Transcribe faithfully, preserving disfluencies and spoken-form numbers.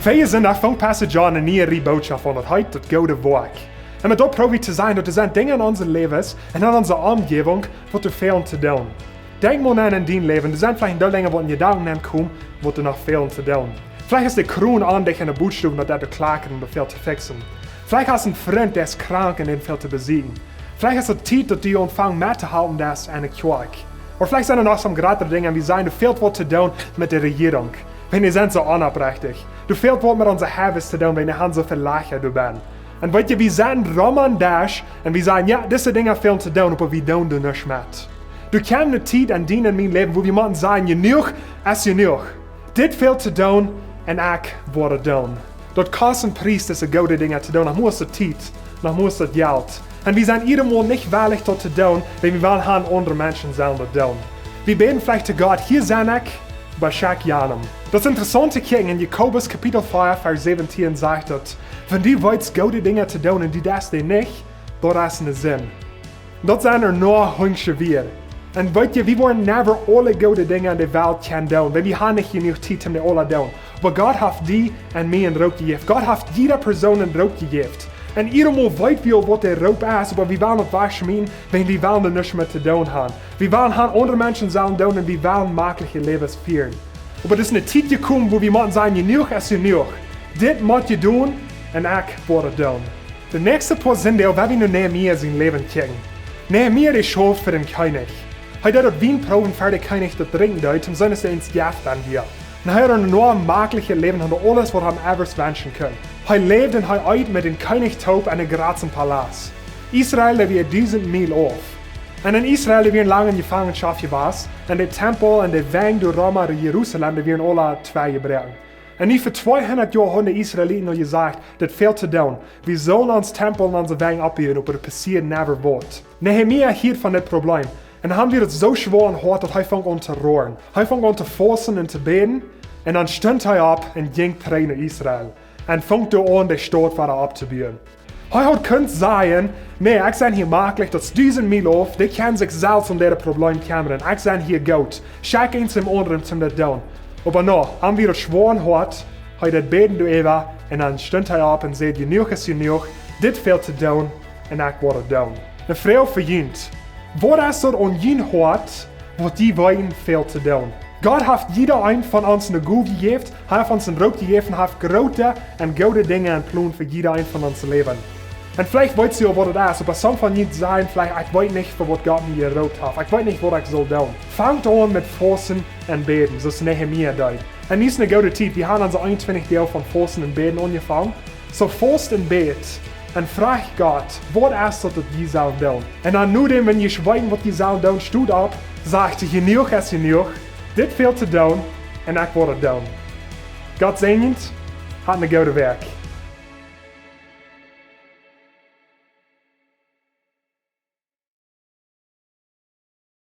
Vea Sindach funk Pastor John eene niee Rieej Bootschoft aun, daut heet daut goode Woakj. Un met daut proow wie to sajen, daut doa sent Dinja en onse Läwes un en onse Omjäwunk, waut doa fälen to doonen. Denkj mol no en dien Läwen, doa sent veleicht en Deel Dinja, waut en Jedanken nenkomen, waut doa noch fälen to doonen. Veleicht es de Kron aun die en de Bootstow, daut doa to klacken un doa väl to fixen. Veleicht hast een Frint, dee es krank un dän fält to besieekjen. Veleicht es et Tiet, daut du aunfangst mettohalpen, daut es en de Kjoakj. Ooda veleicht sent doa noch some jratre Dinja, wie sajen, doa fält waut to doonen met de Rejierunk. Wan dee sent soo onoprechtich. Doa fält waut met onse Harvest to doonen, wan dee han soo väl Lajcha doabie. Un weet jie, wie sent rom aun dän Desch un wie sajen, jo, dise Dinja fälen to doonen, oba wie doonen doa nuscht met. Doa kjemt eene Tiet en dien un mien Läwen, wua wie motten sajen, jenuach es jenuach. Dit fält to doonen un ekj woa et doonen. Daut kost een Pries, dise goode Dinja to doonen. Noch mea es de Tiet, noch mea es daut Jelt. Un wie sent jieda Mol nich wellich daut to doonen, wan wie wellen han aundre Menschen sellen daut doonen. Wie bäden veleicht to Gott, hia sie ekj, oba schekj jan. Daut es interessaunt to kjikjen en Jakobus Kapitel vea, Varsch säwentieen sajcht daut, wan du weetst goode Dinja to doonen un du deist dee nich, daut es eene Sind. Daut sent ea noch hunjsche Wieed. Un weet jie, wie woaren never aule goode Dinja en de Welt kjennen doonen, wiels wie han nich jenuach Tiet om dee aule to doonen. Oba Gott haft die un mie een Roop jejäft. Gott haft jieda Persoon een Roop jejäft. Un jieda Mol weet wie aul, waut de Roop es, oba wie wellen daut wajchschmieten, wan wie wellen doa nuscht met to doonen han. Wie wellen han aundre Menschen sellen doonen un wie wellen makliche Läwes fieren. Oba et es eene Tiet jekomen, wua wie motten sajen, jenuach es jenuach. Dit mott jedonen un ekj woa et doonen. De näakjste poa Sindach, woa wie no Nehemia sien Läwen kjikjen. Nehemia, dee schauft fa dän Kjennich. Hee deed daut Wien proowen fa dän Kjennich daut drinkjen deed, om sienen Dienst jeff dan wia. Un hee haud een enorm maklichet Läwen, haud aules, waut hee sikj ever wenschen kunn. Hee läwd un hee eet met dän Kjennich toop en dän jratsten Palast. Israel, dee wia dusent Miel auf. Un en Israel, dee wieren lang en Jefangenschoft jewast, un de Tempel un de Wenj doaromm Jerusalem, dee wieren aula twei jebroaken. Un nu fa tweehundat Joa hauden de Israeliten aul jesajcht, daut fält to doonen. Wie sellen onsen Tempel un onse Wenj oppbuen, oba daut passieed never waut. Nehemia hieed von dit Problem. Un am wia daut soo schwoa em Hoat, daut hee funk aun to roaren. Hee funk aun to fausten un to bäden. Un dan stunt hee opp un jinkj trigj no Israel. Un funk doa aun, de Staut wada opptobuen. Hee haud kunt sajen, nä, ekj sie hia maklich, daut es dusent Miel auf, dee kjennen sikj selfst om äa Problem kjemmren. Ekj sie hia goot. Schekj eenen aundren om daut to doonen. Oba nä, am wia daut schwoa em Hoat, hee deed bäden doaräwa, un dan stunt hee opp un säd, jenuach es jenuach, dit fält to doonen, un ekj woa et doonen. Eene Froag fa junt. Waut es daut aun jun Hoat, waut die weeten fält to doonen? Gott haft jieda een von ons eene Gow jejäft, hee haft ons een Roop jejäft un haft groote un goode Dinja en Plon fa jieda een von ons Läwen. Un veleicht weetst du aul, waut et es, oba some von junt sajen veleicht, ekj weet nich, fa waut Gott mie jeroopt haft. Ekj weet nich, waut ekj saul doonen. Fangt aun met fausten un bäden, soo aus Nehemia deed. Un nu es eene goode Tiet, wie haben onse eenuntwintich Doag von fausten un bäden aunjefongen. Soo faust un bäd un froag Gott, waut es daut, daut jie sellen doonen? Un dan no däm, wan jie weeten, waut jie sellen doonen, stot opp, sajcht: Jenuach es jenuach, dit fält to doonen, un ekj woa et doonen. Gott säajent, hat eene goode Wäakj.